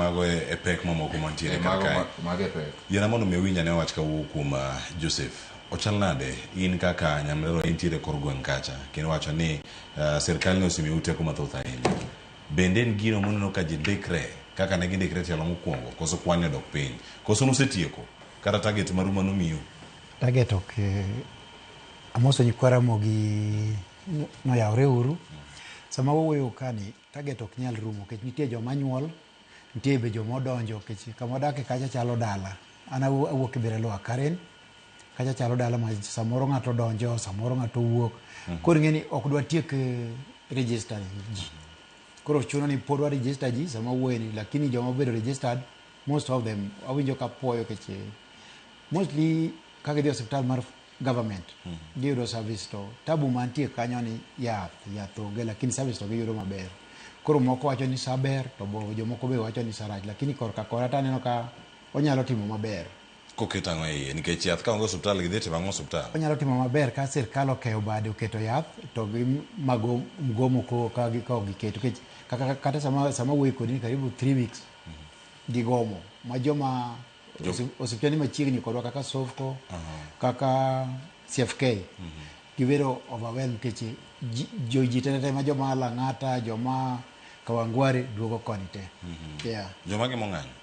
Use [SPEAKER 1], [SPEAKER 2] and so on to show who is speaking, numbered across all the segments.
[SPEAKER 1] mago e, e pek mamoko mantiere
[SPEAKER 2] Eh,
[SPEAKER 1] kar
[SPEAKER 2] mago
[SPEAKER 1] kae.
[SPEAKER 2] mago e pek.
[SPEAKER 1] Yiena mondo mi awinj ane wach kawuok kuom Joseph. Ochal nade in kaka nyamrerwa intiere kor gweng' kacha kendo wacho ni sirkal ni osemiu teko mathoth ahinya. Bende en gino muneno ka ji ndikre kaka ne gindikre tielo mokwongo koso kwan ni odok piny? Koso nusetieko kata target maru manomiu?
[SPEAKER 3] Target ok amoso nyikwa Ramogi noyawre uru. Sama wawuoyo kani target ok nyal rumo nikech nitie joma nyuol, nitie be joma odonjo nikech kama wadake kacha chalo dala. An awuok Kibera Lower Karen, kacha chalo dala ma samoro ng'ato odonjo, samoro ng'ato owuok. Koro ing'e ni ok dwatiek register ji. Koro chuno ni pod wa register ji sama wawuoye ni, lakini joma obedo registered most of them awinjo ka puoyo nikech mostly ka gidhi e osiptal mar government giyudo service to tabu mantie kanyo ni yath, yath onge lakini service to giyudo maber. Koro moko wacho ni sa ber to bo jomoko be wacho ni sa rach lakini korka kora to aneno ka onyalo timo maber.
[SPEAKER 1] Koket ang'o e iye? Nikech yath ka onge osiptal gidhi timo ang'o osiptal?
[SPEAKER 3] Onyalo timo maber ka sirkal okeyo bade oketo yath to gi mago mgomo ko ka gi ka ok giketo nikech kaka kata sama sama wuoyo kodi ni karibu 3 weeks gigomo ma joma osiptende machiegni kodwa kaka Sofco, kaka CFK gibedo overwhelmed nikech ji ji te te ma joma Lang'ata, joma Kawangware duogo koni te. Yeah.
[SPEAKER 1] Joma gi mong'anyo?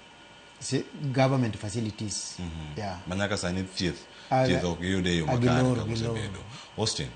[SPEAKER 3] Si, government facilities. Yeah.
[SPEAKER 1] Ma nyaka sani thieth thieth ok giyud e yo makare kaka osebedo. Austin.